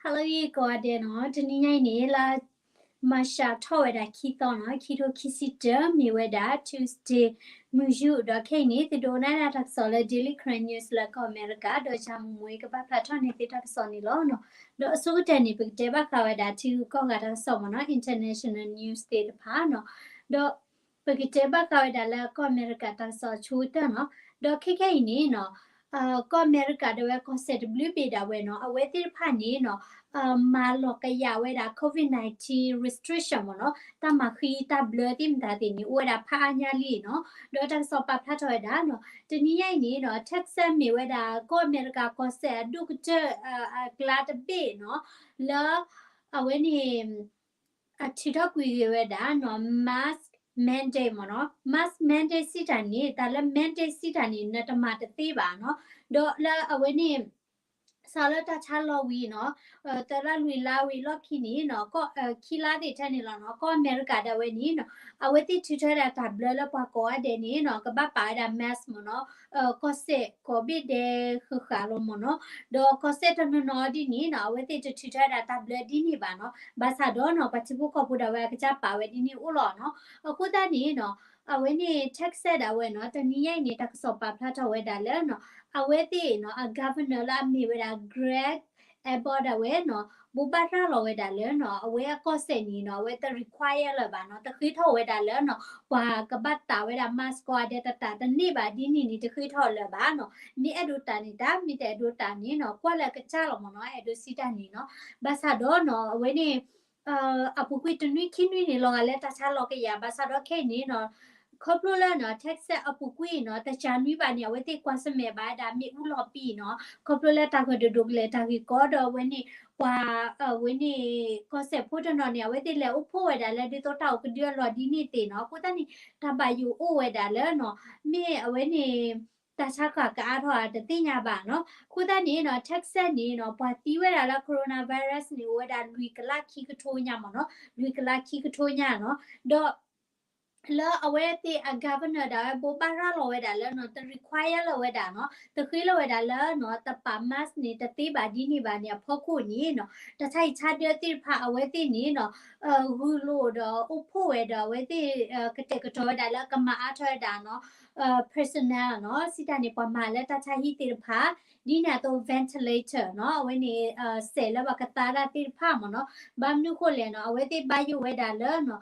Hello ကိးဂၤဒဲးနီၤ, တနံၤညါအံၤန့ၣ် လါမၢ်ၡးထီၣ်ဝဲဒၣ်ခံသီနီၤ, ခံထိခံဆံတၢ မ့ၢ်ဝဲဒၣ် Tuesday မုၢ်ယူာ် ဒီးခဲအံၤန့ၣ် သုဒိးနၣ်ဒၣ်တၢ်ကစီၣ်လၢ Daily Karen News လၢကီၢ်အမဲရကၤ ဒီးယၤမုၢ်မွဲကဘၣ်ဖျါထီၣ်န့ၢ်သုတၢ်ကစီၣ်န့ၣ်လီၤနီၤ. ဒီးအဆိကတၢၢ်န့ၣ် ပကတဲဘၣ်ဃးဝဲဒၣ်ထံဂုၤကီၢ်ဂၤတၢ်ကစီၣ်မ့ၢ်နီၤ, international news သ့ၣ်တဖၣ်နီၤ. ဒီး ပကတဲဘၣ်ဃးဝဲဒၣ်လၢကီၢ်အမဲရကၤတၢ်ကစီၣ်အဆိကတၢၢ်နီၤ. ဒီးခဲခဲအံၤန့ၣ်နီၤ, ကီၢ်အမဲရကၤဒၣ်ဝဲကီၢ်စဲၣ်တဘျုးဘ့ၣ်ဒၣ်ဝဲနီၤ, အဝဲသ့ၣ်တဖၣ်န့ၣ်နီၤ, မၤလီၤကယာ်ဝဲဒၣ် COVID nineteen restriction မ့ၢ်နီၤ, တၢ်မၤဃံတၢ်ဘျၢသ့ၣ်မတၤသ့ၣ်န့ၣ် အိၣ်ဝဲဒၣ်ဖးအါညါလံနီၤ. ဒီးတၢ်ကစီၣ်ပာ်ဖျါထီၣ်ဝဲဒၣ်နီၤ, တနံၤညါအံၤန့ၣ်နီၤ, Texas မ့ၢ်ဝဲဒၣ်ကီၢ်အမဲရကၤကီၢ်စဲၣ်အဒိၣ်ကတၢၢ်အကျါတဘ့ၣ်နီၤ, လၢ အဝဲန့ၣ် အထုးထီၣ်ကွံာ်ဂ့ၤဝဲဒၣ်နီၤ, mask mandate မ့ၢ်နီၤ, mask mandate စံးတၢ်န့ၣ် တၢ်လၢ mandate စံးတၢ်န့ၣ် နတမၤတသ့ဘၣ်နီၤ. ဒီးလၢအဝဲန့ၣ် စးလၢတၢ်ဆါလီၤဝံၤနီၤ, သၢလါလွံၢ်လါဝံၤလီၢ်ခံန့ၣ်နီၤ, ခံလါသ့ၣ်ထဲန့ၣ်လီၤနီၤ, ကီၢ်အမဲရကၤဒၣ်ဝဲန့ၣ်နီၤ, အဝဲသ့ၣ်ထုးထီၣ်ဝဲဒၣ်တၢ်ဘျၢလၢပှၤကိးဂၤဒဲးန့ၣ်နီၤ, ကဘၣ်ပာ်ဝဲဒၣ် mask မ့ၢ်နီၤ, ကီၢ်စဲၣ်ကိးဘ့ၣ်ဒဲးဃၣ်ဃၣ်လီၤမ့ၢ်နီၤ. ဒီးကီၢ်စဲၣ်တနီၤနီၤဒ်န့ၣ်နီၤ, အဝဲသ့ၣ်တထုးထီၣ်ဝဲဒၣ်တၢ်ဘျၢဒ်န့ၣ်ဘၣ်နီၤ. ဘၣ်ဆၣ်ဒီးနီၤ, ပှၤထံဖိကီၢ်ဖိဒၣ်ဝဲအကစၢ်ပာ်ဝဲဒ်န့ၣ်အိၣ်လီၤနီၤ. အဃိသတးန့ၣ်နီၤ, အဝဲန့ၣ် Texas ဒၣ်ဝဲနီၤ, တနံၤညါအံၤန့ၣ် တၢ်ကစီၣ်ပာ်ဖျါထီၣ်ဝဲဒၣ်လၢနီၤ, အဝဲသ့ၣ်နီၤ, အ governor လၢအမ့ၢ်ဝဲဒၣ် Greg Abbott ဒၣ်ဝဲနီၤ, ဘိးဘၣ်ရၤလီၤဝဲဒၣ်လၢနီၤ, အဝဲအကီၢ်စဲၣ်န့ၣ်နီၤ, အဝဲတ require လၢၤဘၣ်နီၤ, တဃ့ထီၣ်ဝဲဒၣ်လၢနီၤ, ပှၤကဘၣ်တၢ်ဝဲဒၣ် mask ကိးဂၤဒဲးတတၢ်တန့ၢ်ဘၣ်ဒ်န့ၣ်န့ၣ် တဃ့ထီၣ်လၢၤဘၣ်နီၤ. မ့ၢ်အဲၣ်ဒိးတၢ်န့ၣ်တၢ်, မ့ၢ်တအဲၣ်ဒိးတၢ်န့ၣ်နီၤ, ကွၢ်လၢအကစၢ်လီၤမ့ၢ်နီၤ, အဲၣ်ဒိးစံးတၢ်န့ၣ်နီၤ. ဘၣ်ဆၣ်ဒီးနီၤ, အဝဲန့ၣ် အပူၤကွံာ်တနွံခံနွံန့ၣ် လီၤဂာ်လၢတၢ်ဆါလီၤကယာ်, ဘၣ်ဆၣ်ဒီးခဲအံၤန့ၣ်နီၤ, ခီဖျိလၢနီၤ, Texas အပူၤကွံာ်နီၤ, တကနွံဘၣ်န့ၣ် အဝဲသ့ၣ်ကွၢ်ဆၢၣ်မဲာ်ဘၣ်ဝဲဒၣ်မ့ၣ်အူလီၤပံာ်နီၤ, ခီဖျိလၢတၢ်ဂၢၢ်တၢ်ဒိၣ်ကလဲာ်တၢ်ဂ့ၢ်ကီဒီးအဝဲန့ၣ်, ပှၤအဝဲန့ၣ် ကီၢ်စဲၣ်ဖိတနီၤန့ၣ် အဝဲသ့ၣ်လဲၤအိၣ်ဖှိၣ်ဝဲဒၣ်လၢဒ်သိးတၢ်အိၣ်ကဒုအလီၢ်ဒ်န့ၣ်သ့ၣ်နီၤ. အဃိသတးန့ၣ် တၢ်ဘၣ်ယိၣ်အိၣ်ဝဲဒၣ်လၢနီၤ, မ့ၢ်အဝဲန့ၣ် တၢ်ဆါဃၣ်ကအါထီၣ်ဧါတသ့ၣ်ညါဘၣ်နီၤ. အဃိသတးန့ၣ်နီၤ, Texas န့ၣ်နီၤ, ပှၤသံဝဲဒၣ်လၢ coronavirus န့ၣ် အိၣ်ဝဲဒၣ်လွံၢ်ကလးခံကထိညါမ့ၢ်နီၤ, လွံၢ်ကလးခံကထိညါနီၤ. ဒီး လၢအဝဲသ့ၣ်အ governor ဒၣ်ဝဲဘိးဘၣ်ရၤလီၤဝဲဒၣ်လၢနီၤ, တ require လၢၤဝဲဒၣ်နီၤ, တဃ့လၢၤဝဲဒၣ်လၢနီၤ, တပာ် mask န့ၣ် တသ့ဘၣ်ဒ်န့ၣ်ဘၣ်န့ၣ်အဖီခိၣ်န့ၣ်နီၤ, တၢ်ဆါဟံၣ်ဆါဒၢသ့ၣ်တဖၣ်အဝဲသ့ၣ်န့ၣ်နီၤ, ဂုာ်လိာ်ဒီးအိၣ်ဖှိၣ်ဝဲဒီးအဝဲသ့ၣ် ကတဲာ်ကတီၤဝဲဒၣ်လၢကမၤအါထီၣ်ဝဲဒၣ်နီၤ, personnel နီၤ, စံးတၢ်န့ၣ် ပှၤမၤလၢတၢ်ဆါဟံၣ်သ့ၣ်တဖၣ်, ဒ်န့ၣ်အသိး ventilator နီၤ, အဝဲန့ၣ် စဲးလၢပှၤကသါဒၣ်သ့ၣ်တဖၣ်မ့ၢ်နီၤ. ဘၣ်မနုၤဃိလဲၣ်နီၤ, အဝဲသ့ၣ်ဘၣ်ယိၣ်ဝဲဒၣ်လၢနီၤ,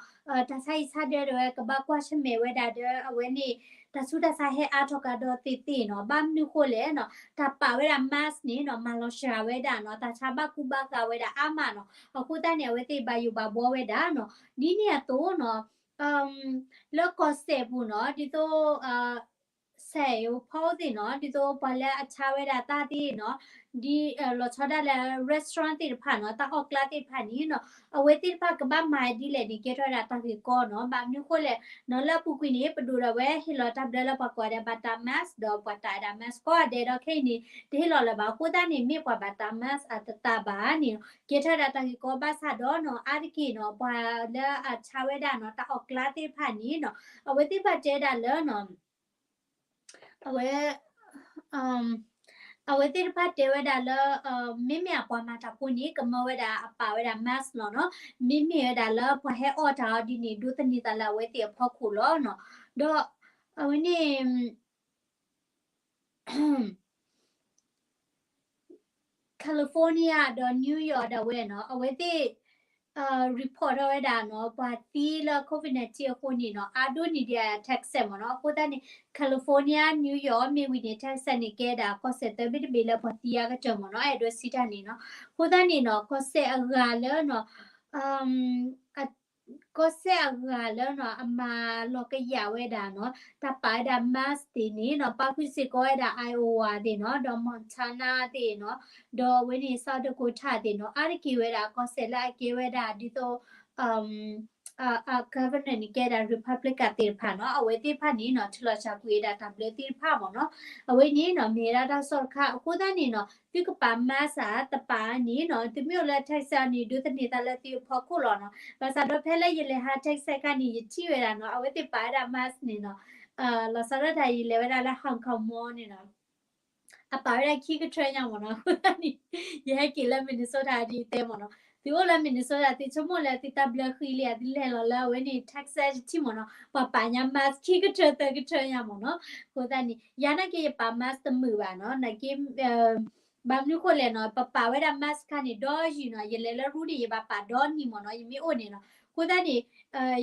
တၢ်ဆါဟံၣ်ဆါဒၢဒၣ်ဝဲ ကဘၣ်ကွၢ်ဆၢၣ်မဲာ်ဝဲဒၣ်ဒီး အဝဲန့ၣ် တၢ်ဆူးတၢ်ဆါဟဲအါထီၣ်ကဒီးသ့ၣ်သ့ၣ်နီၤ. ဘၣ်မနုၤဃိလဲၣ်နီၤ, တၢ်ပာ်ဝဲဒၣ် mask န့ၣ်နီၤ, မၤလီၤစှၤဝဲဒၣ်နီၤ, တၢ်ဆါဘၣ်ကူဘၣ်ဂာ်ဝဲဒၣ်အါမးနီၤ. အဃိသတးန့ၣ် အဝဲသ့ၣ်ဘၣ်ယိၣ်ဘၣ်ဘှီဝဲဒၣ်နီၤ. ဒ်န့ၣ်အသိးနီၤ, လၢကီၢ်စဲၣ်ပူၤနီၤ, ဒ်သိး Saint Paul သ့ၣ်နီၤ, ဒ်သိးပှၤလၢအဆါဝဲဒၣ်တၢ်သ့ၣ်နီၤ, ဒ်လီၤဆီဒၣ်လၢ restaurant သ့ၣ်တဖၣ်နီၤ, တၢ်အီၣ်ကျါသ့ၣ်တဖၣ်န့ၣ်နီၤ, အဝဲသ့ၣ်တဖၣ်ကဘၣ်မၤဒ်လဲၣ်န့ၣ် ကဲထီၣ်ဝဲဒၣ်တၢ်ဂ့ၢ်ကီနီၤ. ဘၣ်မနုၤဃိလဲၣ်နီၤ, လၢအပူၤကွံာ်န့ၣ် ပဒိၣ်ဒၣ်ဝဲဟ့ၣ်လီၤတၢ်ဘျၢလၢပှၤကိးဂၤဒဲးဘၣ်တၢ် mask ဒီးပှၤတၢ်ဝဲဒၣ် mask ကိးဂၤဒဲးဒီးခဲအံၤန့ၣ် တဟ့ၣ်လီၤလၢၤဘၣ်. အဃိသတးန့ၣ် မ့ၢ်ပှၤဘၣ်တၢ် mask အတသးဘၣ်န့ၣ်နီၤ, ကဲထီၣ်ဝဲဒၣ်တၢ်ဂ့ၢ်ကီဘၣ်ဆၣ်ဒီးနီၤ, အါတက့ၢ်နီၤ, ပှၤလၢအဆါဝဲဒၣ်နီၤ, တၢ်အီၣ်ကျါသ့ၣ်တဖၣ်န့ၣ်နီၤ, အဝဲသ့ၣ်တဖၣ်တဲဒၣ်လၢနီၤ အဝဲ အဝဲသ့ၣ်တဖၣ်တဲဝဲဒၣ်လၢ မ့မ့ၢ်အပှၤမၤတၢ်ဖိန့ၣ် ကမၢဝဲဒၣ်အပာ်ဝဲဒၣ် mask လီၤနီၤ. မ့မ့ၢ်ဝဲဒၣ်လၢပှၤဟဲအီၣ်တၢ်အီၤဒ်န့ၣ် ဒိးသန့ၤသးလၢအဝဲသ့ၣ်အဖီခိၣ်လီၤနီၤ. ဒီးအဝဲန့ၣ် California ဒီး New York ဒၣ်ဝဲနီၤ, အဝဲသ့ၣ် report ထီၣ်ဝဲဒၣ်နီၤ, ပှၤသံလၢ COVID nineteen အဃိန့ၣ်နီၤ, အါဒိၣ်န့ၢ်ဒံး Texas မ့ၢ်နီၤ. အဃိသတးန့ၣ် California, New York မ့ၢ်ဝံၤန့ၣ် Texas န့ၣ် ကဲဒၣ်ကီၢ်စဲၣ်သၢဘ့ၣ်တဘ့ၣ်လၢပှၤသံအါကတၢၢ်မ့ၢ်နီၤ, အဲၣ်ဒိးစံးတၢ်န့ၣ်နီၤ. အဃိသတးန့ၣ်နီၤ, ကီၢ်စဲၣ်အဂၤလၢနီၤ, ကီၢ်စဲၣ်အဂၤလၢနီၤ, အမၤလီၤကယာ်ဝဲဒၣ်နီၤ, တၢ်ပာ်ဝဲဒၣ် mask သ့ၣ်န့ၣ်နီၤ, ပာ်ဃုာ်စ့ၢ်ကီးဝဲဒၣ် Iowa သ့ၣ်နီၤ, ဒီး Montana သ့ၣ်နီၤ, ဒီးအဝဲန့ၣ် South Dakota သ့ၣ်နီၤ, အါတက့ၢ်ဝဲဒၣ် ကီၢ်စဲၣ်လၢအကဲဝဲဒၣ်ဒ်သိး အ governor န့ၣ်ကဲဒၣ် Republican သ့ၣ်တဖၣ်နီၤ, အဝဲသ့ၣ်တဖၣ်န့ၣ်နီၤ, ထုးလီၤစှၤကွံာ်ဝဲဒၣ်တၢ်ဘျၢသ့ၣ်တဖၣ်မ့ၢ်နီၤ. အဝဲန့ၣ်နီၤ, မ့ၢ်ဝဲဒၣ်တၢ်ကစီၣ်တခါ, အဃိသတးန့ၣ်နီၤ, သုကပာ် mask ဧါ, တပာ်ဧါန့ၣ်နီၤ, သုမ့ၢ်အိၣ်လၢ Texas န့ၣ် ဒိးသန့ၤသးလၢသုအဖီခိၣ်လီၤနီၤ. ဘၣ်ဆၣ်ဒီးဖဲလၢယလဲၤဟး Texas ခါန့ၣ် ယထံၣ်ဝဲဒၣ်နီၤ, အဝဲသ့ၣ်ပာ်ဝဲဒၣ် mask န့ၣ်နီၤ, လီၤဆီဒၣ်တၢ် ယလဲၤဝဲဒၣ်လၢ Hong Kong Mall န့ၣ်နီၤ. အပာ်ဝဲဒၣ်ခံကထၢညါမ့ၢ်နီၤ. အဃိသတးန့ၣ် ယဟဲက့ၤလၢ Minnesota ဒ်ယတဲမ့ၢ်နီၤ. သုအိၣ်လၢ Minnesota သုဆိကမိၣ်လၢသုတၢ်ဘျၢဃံလံဧါ, သုလဲၤလီၤလၢအဝဲန့ၣ် Texas တထံၣ်မ့ၢ်နီၤ, ပှၤပာ်ညါ mask ခံကထၢသၢကထၢညါမ့ၢ်နီၤ. အဃိသတးန့ၣ် ယၤနာ်က့ယပာ် mask တမုာ်ဘၣ်နီၤ, နာ်က့ ဘၣ်မနုၤဃိလဲၣ်နီၤ, ပပာ်ဝဲဒၣ် mask ခါန့ၣ် ဒီးယံာ်နီၤ, ယလဲၤလၢရူန့ၣ် ယဘၣ်ပာ်ဒီနံၤမ့ၢ်နီၤ, ယမ့ၢ်အိၣ်န့ၣ်နီၤ. အဃိသတးန့ၣ်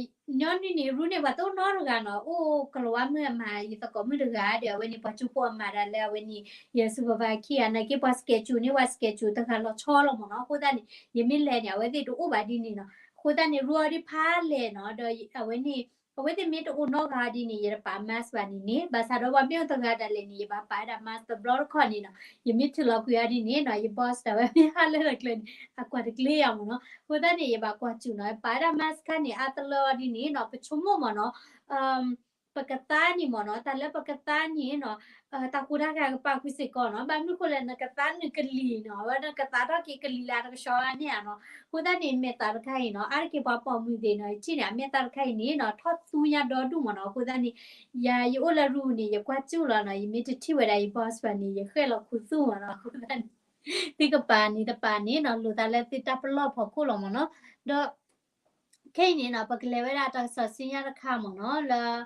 ညီနုၢ်န့ၣ် ရူန့ၣ် ပှၤတအိၣ်နီတဂၤနီၤ, အိၣ်ကလၤဝါမုၣ်အမၤ ယသကိးမုၣ်တဂၤဒီး အဝဲန့ၣ် ပှၤကၠိဖိအမၤတၢ်လၢအဝဲန့ၣ် ယ supervisor ခံဂၤ, နာ်က့ပှၤ schedule န့ၣ် ပှၤ schedule တဂၤလီၤဆီလီၤမ့ၢ်နီၤ. အဃိသတးန့ၣ် ယမ့ၢ်လဲၤန့ၣ် အဝဲသ့ၣ်တအိၣ်ဘၣ်ဒ်န့ၣ်နီၤ. အဃိသတးန့ၣ် ရူအီၤဒ်ဖးလဲၢ်နီၤ, ဒီးအဝဲန့ၣ် အဝဲသ့ၣ်မ့ၢ်တအိၣ်နီတဂၤဒ်န့ၣ် ယတပာ် mask ဘၣ်န့ၣ်န့ၣ်, ဘၣ်ဆၣ်ဒီးပှၤမ့ၢ်အိၣ်တဂၤဒၣ်လဲာ်န့ၣ် ယဘၣ်ပာ်ဝဲဒၣ် mask တဘျီတခီၣ်န့ၣ်နီၤ. ယမ့ၢ်ထုးလီၤကွံာ်အီၤဒ်န့ၣ်နီၤ, ယ boss ဒၣ်ဝဲမ့ၢ်ဟးလၢတၢ်ကျၢၤန့ၣ် အကွၢ်တကျ့ဧါမ့ၢ်နီၤ. အဃိသတးန့ၣ် ယဘၣ်ကွၢ်စူၣ်နီၤ, ပာ်ဝဲဒၣ် mask ခါန့ၣ် အါတလၢအီၤဒ်န့ၣ်နီၤ, ပဆိကမိၣ်မ့ၢ်နီၤ ပကသါန့ၣ်မ့ၢ်နီၤ, တၢ်လၢပကသါန့ၣ်နီၤ, တၢ်ဟူးတၢ်ဂဲၤကပာ်ကွံာ်စ့ၢ်ကီးနီၤ. ဘၣ်မနုၤဃိလဲၣ်, နကသါနုာ်ကလံၤနီၤ, အဝဲနကသါထီၣ်က့ၤကလံၤလၢတကဆှီဂၤန့ၣ်ဧါနီၤ. အဃိသတးန့ၣ် မဲာ်သၣ်တခါအံၤနီၤ, အါတက့ၢ်ပှၤပိာ်မုၣ်သ့ၣ်နီၤ, ယထံၣ်န့ၣ် အမဲာ်သၣ်တခါအံၤန့ၣ်နီၤ ထီၣ်သူညါဒီဒူၣ်မ့ၢ်နီၤ. အဃိသတးန့ၣ် ယၤ ယအိၣ်လၢရူန့ၣ် ယကွၢ်စူၣ်လီၤနီၤ, ယမ့ၢ်တထံၣ်ဝဲဒၣ်ယ boss ဘၣ်န့ၣ် ယဃဲၣ်လီၤခူသူၣ်မ့ၢ်နီၤ. အဃိသတးန့ၣ် သုကပာ်န့ၣ်တပာ်န့ၣ်နီၤ, လိာ်သးလၢသုတၢ်ပလီၢ်ဖီခိၣ်လီၤမ့ၢ်နီၤ. ဒီး ခဲအံၤန့ၣ်နီၤ ပကလဲၤဝဲဒၣ်တၢ်ကစီၣ်ဆူညါတခါမ့ၢ်နီၤ, လၢ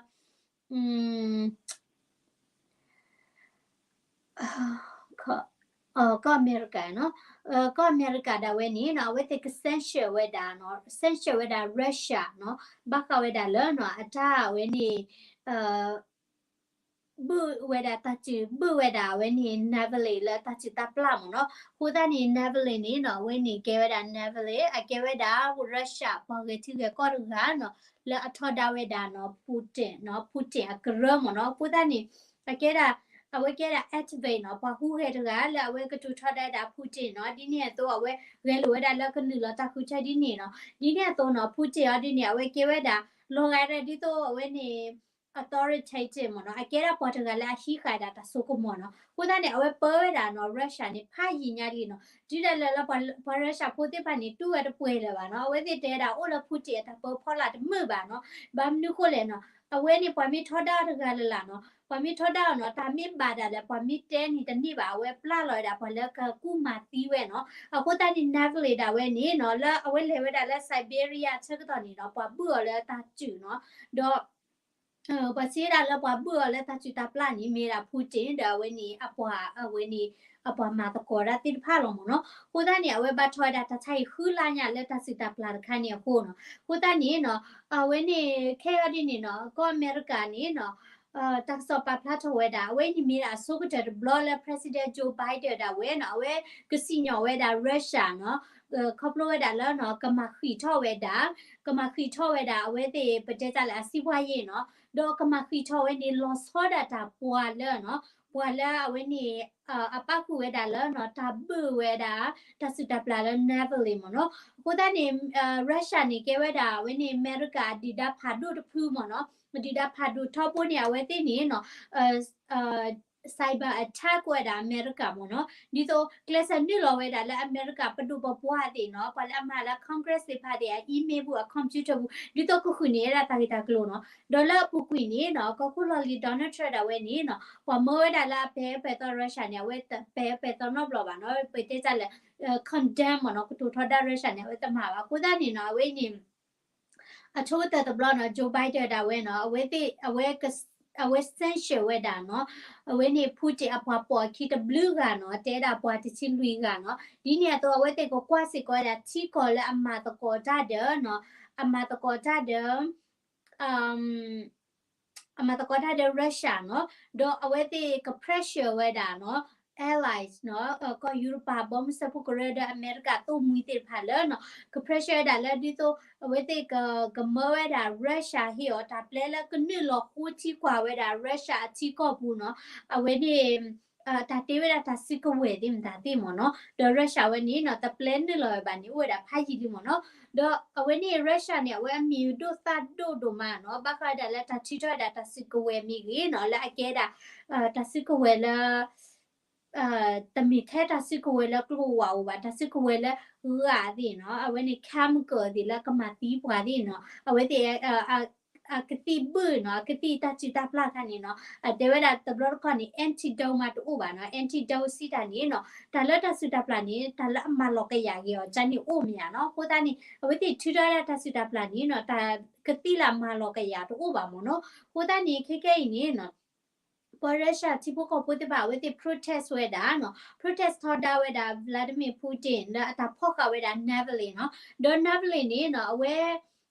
ကီၢ်အမဲရကၤနီၤ, ကီၢ်အမဲရကၤဒၣ်ဝဲန့ၣ်နီၤ အဝဲသ့ၣ်က sanction ဝဲဒၣ်နီၤ, sanction ဝဲဒၣ် Russia နီၤ, ဘၣ်ဃးဝဲဒၣ်လၢနီၤ အတၢ်ဝဲန့ၣ် ဘုၣ်ဝဲဒၣ်တၢ်စုၣ်, ဘုၣ်ဝဲဒၣ်အဝဲန့ၣ် Navalny လၢတၢ်စုၣ်တၢ်ပျၢ်မ့ၢ်နီၤ. အဃိသတးန့ၣ် Navalny န့ၣ်နီၤ အဝဲန့ၣ်ကဲဝဲဒၣ် Navalny အကဲဝဲဒၣ် Russia ပှၤဂဲၤထံဂဲၤကီၢ်တဂၤနီၤ, လၢအထီဒါဝဲဒၣ်နီၤ Putin နီၤ, Putin အကရၢမ့ၢ်နီၤ. အဃိသတးန့ၣ် အကဲဒၣ် အဝဲကဲဒၣ် activist နီၤ, ပှၤဟူးဂဲၤတဂၤ လၢအဝဲကတိၤထီဒါဝဲဒၣ် Putin နီၤ. ဒ်န့ၣ်အသိး အဝဲဂဲၤလိာ်ဝဲဒၣ်လၢကနုာ်လီၤတၢ်ဃုထၢဒ်န့ၣ်နီၤ. ဒ်န့ၣ်အသိးနီၤ Putin အီၤဒ်န့ၣ် အဝဲကဲဝဲဒၣ် လီၤဂာ်ဒ်သိးအဝဲန့ၣ် authoritative မ့ၢ်နီၤ, အကဲဒၣ်ပှၤတဂၤလၢအဟံးဃာ်ဒၣ်တၢ်စိကမီၤနီၤ. အဃိသတးန့ၣ် အဝဲပၢဝဲဒၣ်နီၤ Russia န့ၣ် ဖးယံာ်ညါလံနီၤ. တုၤဒၣ်လဲာ်လၢပှၤ ပှၤ Russia ဖိသ့ၣ်တဖၣ်န့ၣ် တူၢ်ဝဲတပှဲၤလၢၤဘၣ်နီၤ. အဝဲသ့ၣ်တဲဒၣ်အိၣ်လၢ Putin အတၢ်ပၢဖီလာ်တမုာ်ဘၣ်နီၤ. ဘၣ်မနုၤဃိလဲၣ်နီၤ, အဝဲန့ၣ်ပှၤမ့ၢ်ထီဒါအီၤတဂၤလၢ်လၢ်နီၤ, ပှၤမ့ၢ်ထီဒါအီၤနီၤ တၢ်မ့ၢ်ဘၣ်ဒၣ်လဲာ် ပှၤမ့ၢ်တဲန့ၣ်တန့ၢ်ဘၣ်, အဝဲပျၢ်လီၤဝဲဒၣ်ပှၤလၢကကူၣ်မၤသံဝဲနီၤ. အဃိသတးန့ၣ် Navalny ဒၣ်ဝဲန့ၣ်နီၤ လၢအဝဲလဲၤဝဲဒၣ်လၢ Siberia ဆၢကတီၢ်န့ၣ်နီၤ ပှၤဘုၣ်အီၤလၢတၢ်စုၣ်နီၤ, ဒီး ပှၤစံးဝဲဒၣ်လၢပှၤဘုၣ်အီၤလၢတၢ်စုၣ်တၢ်ပျၢ်န့ၣ် မ့ၢ်ဒၣ် Putin ဒီးအဝဲန့ၣ် အပှၤ အဝဲန့ၣ် အပှၤမၤသကိးတၢ်သ့ၣ်တဖၣ်လီၤမ့ၢ်နီၤ. အဃိသတးန့ၣ် အဝဲဘၣ်ထီၣ်ဝဲဒၣ်တၢ်ဆါဟံၣ်ဃုလါညါလၢတၢ်စုၣ်တၢ်ပျၢ်တခါန့ၣ်အဃိနီၤ. အဃိသတးန့ၣ်နီၤ အဝဲန့ၣ် ခဲအံၤဒ်န့ၣ်နီၤ ကီၢ်အမဲရကၤန့ၣ်နီၤ တၢ်ကစီၣ်ပာ်ဖျါထီၣ်ဝဲဒၣ် အဝဲအံၤန့ၣ်မ့ၢ်ဒၣ်အဆိကတၢၢ်တဘျီလၢ President Joe Biden ဒၣ်ဝဲနီၤ အဝဲကစံၣ်ညီၣ်ဝဲဒၣ် Russia နီၤ ခီဖျိဝဲဒၣ်လၢနီၤ ကမၤဃံးထီၣ်ဝဲဒၣ် ကမၤဃံးထီၣ်ဝဲဒၣ် အဝဲသ့ၣ် ပတဲတၢ်လၢအစံးပှၤယ့ၣ်နီၤ, ဒီးကမၤဃံးထီၣ်ဝဲန့ၣ် လီၤဆီဒၣ်တၢ်ပှၤလၢနီၤ ပှၤလၢအဝဲန့ၣ် အပၣ်ဃုာ်ဝဲဒၣ်လၢနီၤ တၢ်ဘုၣ်ဝဲဒၣ် တၢ်စုၣ်တၢ်ပျၢ်လၢ Navalny မ့ၢ်နီၤ. အဃိသတးန့ၣ် Russia န့ၣ် ကဲဝဲဒၣ်အဝဲန့ၣ် အမဲရကၤအဒုၣ်ဒါဖးဒိၣ်တဖုမ့ၢ်နီၤ, အဒုၣ်ဒါဖးဒိၣ်ထီဘိန့ၣ် အဝဲသ့ၣ်န့ၣ်နီၤ cyber attack ဝဲဒၣ်အမဲရကၤမ့ၢ်နီၤ, ဒ်သိးကျဲးစၢးနုာ်လီၤဝဲဒၣ်လၢအမဲရကၤပဒိၣ်ပပှၢ်သ့ၣ်နီၤ, ပှၤလၢအမၤလၢ Congress သ့ၣ်တဖၣ်သ့ၣ် အ email ပူၤ အ computer ပူၤ ဒ်သိးကဃုန့ၢ်ဝဲဒၣ်တၢ်ဂ့ၢ်တၢ်ကျိၤနီၤ, ဒီးလၢအပူၤကွံာ်န့ၣ်နီၤ ကီၢ်ခိၣ်လီၢ်လံၤ Donald Trump ဒၣ်ဝဲန့ၣ်နီၤ ပှၤမၢဝဲဒၣ်လၢအပဲာ်ပဲာ်သီ Russia န့ၣ် အဝဲပဲာ်ပဲာ်သီနီတဘျီဘၣ်နီၤ, ပတဲတၢ်လၢ condemn မ့ၢ်နီၤ ကတိၤထီဒါ Russia န့ၣ် အဝဲတမၤဘၣ်. အဃိသတးန့ၣ်နီၤ အဝဲန့ၣ် အဆိကတၢၢ်တဘျီနီၤ Joe Biden ဒၣ်ဝဲနီၤ အဝဲသ့ၣ် အဝဲ အဝဲ sanction ဝဲဒၣ်နီၤ အဝဲန့ၣ် Putin အပှၤပိာ်အခံတဘျုးဂၤနီၤ တဲဒၣ်ပှၤတဆံလွံၢ်ဂၤနီၤ, ဒ်န့ၣ်အသိး အဝဲသ့ၣ်ကကွၢ်စ့ၢ်ကီးဝဲဒၣ်ထံကီၢ်လၢအမၤသကိးတၢ်ဒီးနီၤ အမၤသကိးတၢ်ဒီး အမၤသကိးတၢ်ဒီး Russia နီၤ, ဒီးအဝဲသ့ၣ်က pressure ဝဲဒၣ်နီၤ allies နီၤ ကီၢ်ယူရပၤ ဘီမုၢ်စၢဖှိၣ်ကရၢဒီးအမဲရကၤသိၣ်မှံၤသ့ၣ်တဖၣ်လၢ က pressure ဝဲဒၣ်လၢဒ်သိး အဝဲသ့ၣ်က ကမၢဝဲဒၣ် Russia ဟ့ၣ်အီၤတၢ်ပျဲလၢကနုာ်လီၤဃိထံကွၢ်ဝဲဒၣ် Russia အထံကီၢ်ပူၤနီၤ, အဝဲန့ၣ် တၢ်တ့ဝဲဒၣ်တၢ်စုကဝဲၤသ့ၣ်မတၤသ့ၣ်မ့ၢ်နီၤ, ဒီး Russia ဝဲန့ၣ်နီၤ တပျဲနုာ်လီၤဝဲဘၣ်န့ၣ် အိၣ်ဝဲဒၣ်ဖးယံာ်လံမ့ၢ်နီၤ, ဒီးအဝဲန့ၣ် Russia န့ၣ် အဝဲအမံၤဒိၣ်သၣ်ဒိၣ်ဒိၣ်မးနီၤ, ဘၣ်ဃးဝဲဒၣ်လၢတၢ်ထုးထီၣ်ဝဲဒၣ်တၢ်စုကဝဲၤမ့ၢ်ဂ့ၤနီၤ, လၢအကဲဒၣ် တၢ်စုကဝဲၤလၢ တမ့ၢ်ထဲတၢ်စုကဝဲၤလၢကျိဝးအိၣ်ဘၣ်, တၢ်စုကဝဲၤလၢဂာ်သ့ၣ်နီၤ, အဝဲန့ၣ် chemical သ့ၣ်လၢကမၤသံပှၤသ့ၣ်နီၤ, အဝဲသ့ၣ် အကသံၣ်ဘုၣ်နီၤ, အကသံၣ်တၢ်စုၣ်တၢ်ပျၢ်ခါန့ၣ်နီၤ, အတဲဝဲဒၣ်တဘျီတခီၣ်န့ၣ် antidote မးတအိၣ်ဘၣ်နီၤ. Antidote စံးတၢ်န့ၣ်နီၤ, တၢ်လၢတၢ်စုၣ်တၢ်ပျၢ်န့ၣ် တၢ်လၢအမၤလီၤကယၤက့ၤအီၤ ကန့ၣ်အိၣ်မ့ၢ်ဧါနီၤ. အဃိသတးန့ၣ် အဝဲသ့ၣ်ထုးထီၣ်ဝဲဒၣ်တၢ်စုၣ်တၢ်ပျၢ်န့ၣ်နီၤ, တၢ်ကသံၣ်လၢအမၤလီၤကယၤတအိၣ်ဘၣ်မ့ၢ်နီၤ. အဃိသတးန့ၣ် ခဲကဲအံၤန့ၣ်နီၤ ပှၤ Russia ထံဖိကီၢ်ဖိသ့ၣ်တဖၣ် အဝဲသ့ၣ် protest ဝဲဒၣ်နီၤ, protest ထီဒါဝဲဒၣ် Vladimir Putin လၢအတၢ်ဖီၣ်ဃာ်ဝဲဒၣ် Navalny နီၤ. ဒီး Navalny န့ၣ်နီၤ အဝဲ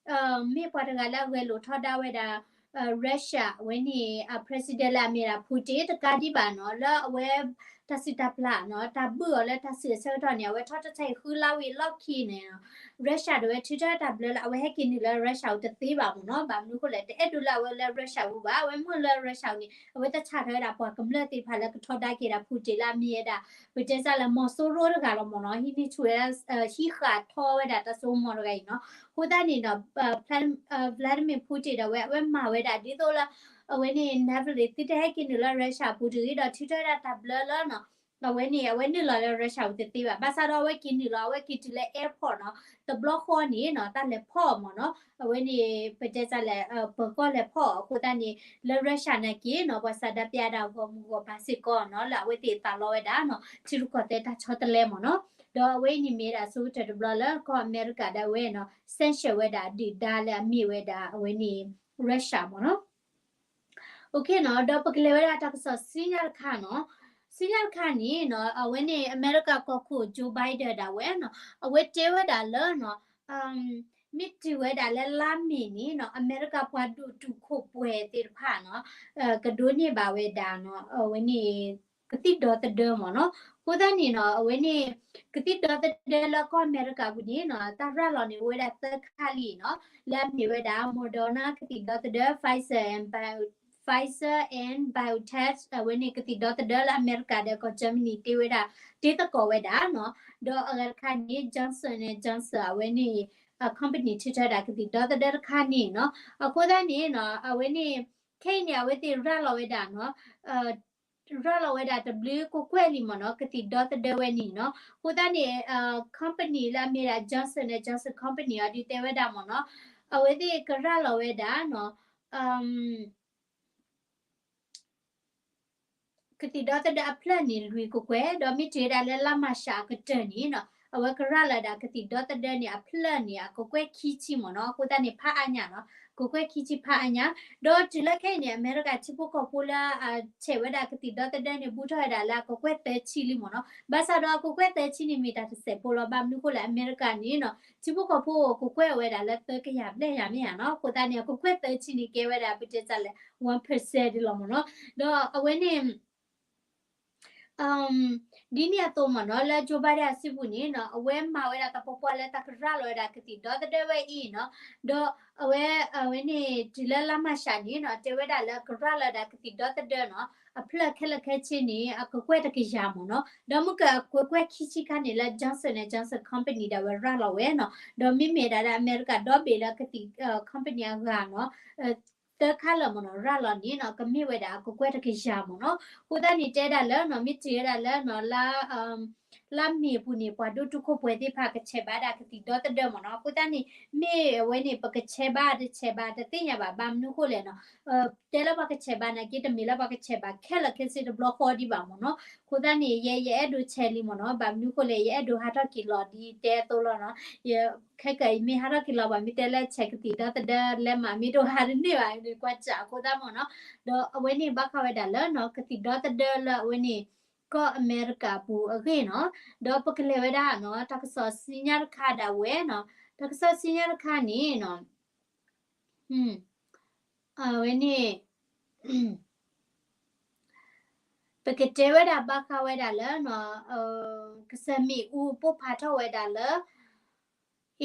မ့ၢ်ပှၤတဂၤလၢအဂဲၤလိာ်ထီဒါဝဲဒၣ် Russia အဝဲန့ၣ် president လၢအမ့ၢ်ဒၣ် Putin တကးဒံးဘၣ်နီၤ, လၢအဝဲ တၢ်စုၣ်တၢ်ပျၢ်နီၤ, တၢ်ဘုၣ်အီၤလၢတၢ်စုၣ်အဆၢကတီၢ်န့ၣ် အဝဲထီၣ်တၢ်ဆါဟံၣ်ဃုလါဝံၤအလီၢ်ခံန့ၣ် Russia ဒီးဝဲထုးထီၣ်တၢ်ဘျၢလၢအဝဲဟဲက့ၤနုာ်လၢ Russia အူၤတသ့ဘၣ်မ့ၢ်နီၤ. ဘၣ်မနုၤအဃိလဲၣ်, တအဲၣ်ဒိးလၢအဝဲလၢ Russia အူၤဘၣ်. အဝဲမ့ၢ်လၢ Russia အူၤန့ၣ် အဝဲသ့ၣ်ဆၣ်ထီၣ်ဝဲဒၣ်ပှၤကမျၢၢ်သ့ၣ်တဖၣ်လၢကထီဒါက့ၤဒၣ် Putin လၢအမ့ၢ်ဝဲဒၣ် ပတဲစ့ၢ်လၢ မီၤစိရိၤတဂၤလီၤမ့ၢ်နီၤ, ဟံးန့ၢ်ဆူၣ်ဝဲ ဟံးဃာ်ထီဝဲဒၣ်တၢ်စိကမီၤတဂၤအံၤနီၤ. အဃိသတးန့ၣ်ဒီး Vladimir Putin ဒီးဝဲ အဝဲမၤဝဲဒၣ်ဒ်သိးလၢ အဝဲန့ၣ် Navalny သုတဟဲက့ၤနုာ်လၢ Russia အပူၤတဂ့ၤဒီး ထုးထီၣ်ဝဲဒၣ်တၢ်ဘျၢလၢနီၤ အဝဲန့ၣ် အဝဲနုာ်လီၤလၢ Russia အူၤတသ့ဘၣ်. ဘၣ်ဆၣ်ဒီးအဝဲက့ၤနုာ်လီၤ အဝဲက့ၤတုၤလၢ airport နီၤ, တဘျီဃီန့ၣ်နီၤ တၢ်လဲၤဖီၣ်အီၤမ့ၢ်နီၤ, အဝဲန့ၣ် ပတဲစ့ၢ်လၢ ပၢၤကီၢ်လဲၤဖီၣ်အီၤအဃိသတးန့ၣ် လၢ Russia နာ်က့နီၤ ပှၤဆန္ဒပြဒၣ်ဂီၢ်မုၢ်ဂီၢ်ဘၣ်စ့ၢ်ကီးနီၤ လၢအဝဲသ့ၣ်သးလီဝဲဒၣ်နီၤ ထံရူၢ်ကီၢ်သဲးတၢ်ဆီတလဲမ့ၢ်နီၤ. ဒီးအဝဲအံၤန့ၣ်မ့ၢ်ဒၣ်အဆိကတၢၢ်တဘျီလၢကီၢ်အမဲရကၤဒၣ်ဝဲနီၤ sanction ဝဲဒၣ်ဒုၣ်ဒါလၢအမ့ၢ်ဝဲဒၣ်အဝဲန့ၣ် Russia မ့ၢ်နီၤ. နီၤ ဒီးပကလဲၤဝဲဒၣ်တၢ်ကစီၣ်ဆူညါတခါနီၤ, ဆူညါတခါန့ၣ်နီၤ အဝဲန့ၣ် အမဲရကၤကီၢ်ခိၣ် Joe Biden ဒၣ်ဝဲနီၤ အဝဲတဲဝဲဒၣ်လၢနီၤ မ့ၢ်တုၤဝဲဒၣ်လၢလါမ့ၤန့ၣ်နီၤ အမဲရကၤပှၤဒိၣ်တုာ်ခိၣ်ပှဲၤသ့ၣ်တဖၣ်နီၤ ကဒိးန့ၢ်ဘၣ်ဝဲဒၣ်နီၤ အဝဲန့ၣ် ကသံၣ်ဒီသဒၢမ့ၢ်နီၤ. အဃိသတးန့ၣ်နီၤ အဝဲန့ၣ် ကသံၣ်ဒီသဒၢလၢကီၢ်အမဲရကၤပူၤန့ၣ်နီၤ တၢ်ရၤလီၤန့ၣ်အိၣ်ဝဲဒၣ်သၢခါလံနီၤ လၢအမ့ၢ်ဝဲဒၣ် Moderna ကသံၣ်ဒီသဒၢ Pfizer and Bio Pfizer and BioNTech အဝဲန့ၣ် ကသံၣ်ဒီသဒၢလၢအမဲရကၤဒီးကီၢ် Germany တ့ဝဲဒၣ် တ့သကိးဝဲဒၣ်နီၤ. ဒီးအဂၤတခါန့ၣ် Johnson and Johnson အဝဲန့ၣ် company ထုးထီၣ်ဝဲဒၣ်ကသံၣ်ဒီသဒၢတခါန့ၣ်နီၤ. အဃိသတးန့ၣ်နီၤ အဝဲန့ၣ် ခဲအံၤန့ၣ် အဝဲသ့ၣ်ရၤလီၤဝဲဒၣ်နီၤ ရၤလီၤဝဲဒၣ်တဘျုးကွဲၢ်ကွဲၢ်လံမ့ၢ်နီၤ ကသံၣ်ဒီသဒၢဝဲန့ၣ်နီၤ. အဃိသတးန့ၣ် company လၢအမ့ၢ်ဒၣ် Johnson and Johnson company အီၤဒုးတဲဝဲဒၣ်မ့ၢ်နီၤ အဝဲသ့ၣ်ကရၤလီၤဝဲဒၣ်နီၤ ကသံၣ်ဒီသဒၢအဖျၢၣ်န့ၣ် လွံၢ်ကကွဲၢ် ဒီးမ့ၢ်တုၤဝဲဒၣ်လၢလါမၤရှးအကတၢၢ်န့ၣ်နီၤ အဝဲကရၤလီၤဒၣ်ကသံၣ်ဒီသဒၢန့ၣ်အဖျၢၣ်န့ၣ် အကကွဲၢ်ခံဆံမ့ၢ်နီၤ. အဃိသတးန့ၣ် ဖးအါညါနီၤ ကကွဲၢ်ခံဆံဖးအါညါ ဒီးတုၤလၢခဲအံၤန့ၣ် အမဲရကၤထံဖိကီၢ်ဖိလၢ ဆဲးဝဲဒၣ်ကသံၣ်ဒီသဒၢန့ၣ် ဘူးထီၣ်ဝဲဒၣ်လၢအကကွဲၢ်သၢဆံလံမ့ၢ်နီၤ. ဘၣ်ဆၣ်ဒီးအကကွဲၢ်သၢဆံန့ၣ်မ့ၢ်တၢ်တစဲးဖိလီၤ. ဘၣ်မနုၤအဃိလဲၣ် အမဲရကၤန့ၣ်နီၤ ထံဖိကီၢ်ဖိကကွဲၢ်ဝဲဒၣ်လၢသၢကယၤဘျဲၣ်ယၤမ့ၢ်ဧါနီၤ. အဃိသတးန့ၣ် အကကွဲၢ်သၢဆံန့ၣ်ကဲဝဲဒၣ် ပတဲစ့ၢ်လၢ one percent ဒ်လီၤမ့ၢ်နီၤ. ဒီးအဝဲန့ၣ် ဒ်န့ၣ်အသိးမ့ၢ်နီၤ လၢ Joe Biden အစုပူၤန့ၣ်နီၤ အဝဲမၤဝဲဒၣ်တၢ်ပီပီလၢတၢ်ကရၤလီၤဝဲဒၣ်ကသံၣ်ဒီသဒၢဝဲအံၤနီၤ ဒီးအဝဲ အဝဲန့ၣ် တုၤလၢလါမၤရှးန့ၣ်နီၤ တဲဝဲဒၣ်လၢကရၤလီၤဝဲဒၣ်ကသံၣ်ဒီသဒၢနီၤ အဖျၢၣ်ခဲလၢာ်ခဲဆ့န့ၣ် အကကွဲၢ်တကယၤမ့ၢ်နီၤ ဒီးမ့ၢ်ကအကကွဲၢ်ခံဆံခါန့ၣ်လၢ Johnson and Johnson company ဒၣ်ဝဲရၤလီၤဝဲနီၤ ဒီးမ့မ့ၢ်ဒၣ်လၢအမဲရကၤဒီဘ့ၣ်လၢကသံၣ် company အဂၤနီၤ သၢခါလၢာ်မ့ၢ်နီၤ ရၤလီၤန့ၣ်နီၤ ကမ့ၢ်ဝဲဒၣ်အကကွဲၢ်တကယၤမ့ၢ်နီၤ. အဃိသတးန့ၣ်တဲဒၣ်လၢနီၤ မ့ၢ်တုၤဝဲဒၣ်လၢနီၤ လါ လါမ့ၤအပူၤန့ၣ် ပှၤဒိၣ်တုာ်ခိၣ်ပှဲၤသ့ၣ်တဖၣ်ကဆဲးဘၣ်ဒၣ်ကသံၣ်ဒီသဒၢမ့ၢ်နီၤ. အဃိသတးန့ၣ် မ့ၢ်အဝဲန့ၣ် ပကဆဲးဘၣ်တဆဲးဘၣ်တသ့ၣ်ညါဘၣ် ဘၣ်မနုၤအဃိလဲၣ်နီၤ တဲလၢပှၤကဆဲးဘၣ်နာ်က့ တမ့ၢ်လၢပှၤကဆဲးဘၣ်ခဲလၢာ်ခဲဆ့တဘျီဃီဒံးဘၣ်မ့ၢ်နီၤ. အဃိသတးန့ၣ် ယဲ ယအဲၣ်ဒိးဆဲးလံမ့ၢ်နီၤ ဘၣ်မနုၤအဃိလဲၣ် ယအဲၣ်ဒိးဟးထီၣ်က့ၤလီၤဒ်တဲအသိးလီၤနီၤ ယ ခဲကနံၣ်အံၤမ့ၢ်ဟးထီၣ်က့ၤလီၤဘၣ် မ့ၢ်တဲလၢဆဲးကသံၣ်ဒီသဒၢလဲၤမး မ့ၢ်တဟးတန့ၢ်ဘၣ်န့ၣ် ကွၢ်စးအဃိသတးမ့ၢ်နီၤ. ဒီးအဝဲန့ၣ်ဘၣ်ဃးဝဲဒၣ်လၢနီၤ ကသံၣ်ဒီသဒၢလၢအဝဲန့ၣ် ကီၢ်အမဲရကၤအပူၤအဂ့ၢ်နီၤ. ဒီးပကလဲၤဝဲဒၣ်နီၤ တၢ်ကစီၣ်ဆူညါတခါဒၣ်ဝဲနီၤ တၢ်ကစီၣ်ဆူညါတခါန့ၣ်နီၤ အဝဲန့ၣ် ပကတဲဝဲဒၣ်ဘၣ်ဃးဝဲဒၣ်လၢနီၤ ကစၢၢ်မ့ၣ်အူပိၢ်ဖးထီၣ်ဝဲဒၣ်လၢ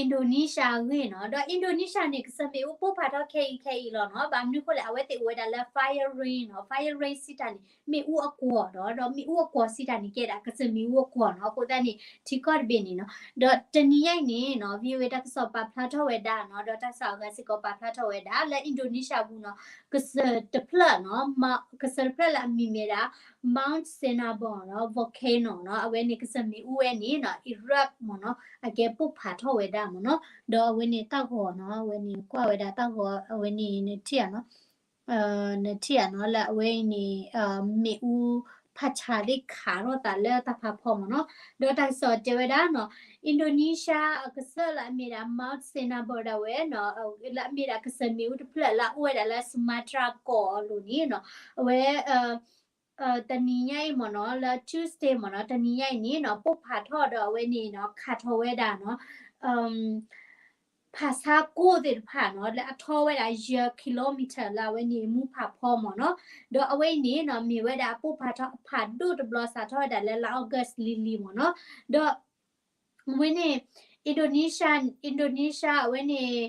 Indonesia အဂ့ၢ်နီၤ. ဒီး Indonesia န့ၣ် ကစၢၢ်မ့ၣ်အူပိၢ်ဖးထီၣ်ခဲအံၤခဲအံၤလီၤနီၤ. ဘၣ်မနုၤအဃိလဲၣ် အဝဲသ့ၣ်အိၣ်ဝဲဒၣ်လၢ fire ring နီၤ fire ring စံးတၢ်န့ၣ် မ့ၣ်အူအကွီၤဒီး ဒီးမ့ၣ်အူအကွီၤစံးတၢ်န့ၣ် ကဲဒၣ်ကစၢၢ်မ့ၣ်အူအကွီၤနီၤ. အဃိသတးန့ၣ် ထံကီၢ်တဘ့ၣ်န့ၣ်နီၤ ဒီးတနံၤညါအံၤန့ၣ်နီၤ VOA တၢ်ကစီၣ်ပာ်ဖျါထီၣ်ဝဲဒၣ်နီၤ ဒီးတၢ်ကစီၣ်အဂၤစ့ၢ်ကီးပာ်ဖျါထီၣ်ဝဲဒၣ် လၢ Indonesia ပူၤနီၤ ကစၢၢ်တဖျၢၣ်နီၤ ကစၢၢ်တဖျၢၣ်လၢအမံၤမ့ၢ်ဒၣ် Mount Sinabung နီၤ volcano နီၤ အဝဲန့ၣ်ကစၢၢ်မ့ၣ်အူဝဲန့ၣ်နီၤ erupt မ့ၢ်နီၤ အကဲပိၢ်ဖးထီၣ်ဝဲဒၣ် မ့ၢ်နီၤ, ဒီးအဝဲန့ၣ်တၢ်ဂီၤနီၤ, အဝဲန့ၣ်ကွၢ်ဝဲဒၣ်တၢ်ဂီၤ အဝဲန့ၣ်နထံၣ်ဧါနီၤ, နထံၣ်ဧါနီၤ လၢအဝဲအံၤန့ၣ် မ့ၣ်အူဖးဆါသ့ၣ်ခးထီၣ်သးလၢတၢ်ဖးဖီမ့ၢ်နီၤ, ဒီးတၢ်ကစီၣ်တဲဝဲဒၣ်နီၤ, Indonesia အကစၢၢ်လၢအမ့ၢ်ဒၣ် Mount Sinabung ဒၣ်ဝဲနီၤ, လၢအမ့ၢ်ဒၣ်ကစၢၢ်မ့ၣ်အူတဖျၢၣ်လၢအအိၣ်ဝဲဒၣ်လၢ Sumatra ကီၢ်အလိၤန့ၣ်နီၤ, အဝဲ တနံၤညါအံၤမ့ၢ်နီၤ လၢ Tuesday မ့ၢ်နီၤ, တနံၤညါအံၤန့ၣ်နီၤ ပိၢ်ဖးထီၣ်ဒီးအဝဲန့ၣ်နီၤ ခးထီၣ်ဝဲဒၣ်နီၤ ဖးဆါကိၢ်သ့ၣ်တဖၣ်နီၤ လၢအထီဝဲဒၣ်ယဲၢ် kilometer လၢအဝဲန့ၣ်မူဖးဖီမ့ၢ်နီၤ, ဒီးအဝဲအံၤန့ၣ်နီၤ မ့ၢ်ဝဲဒၣ်အပိၢ်ဖးထီၣ်အဖးဒိၣ်တဘျီစးထီၣ်ဝဲဒၣ်လၢလါ August လံၤလံၤမ့ၢ်နီၤ, ဒီး အဝဲန့ၣ် Indonesia Indonesia အဝဲန့ၣ်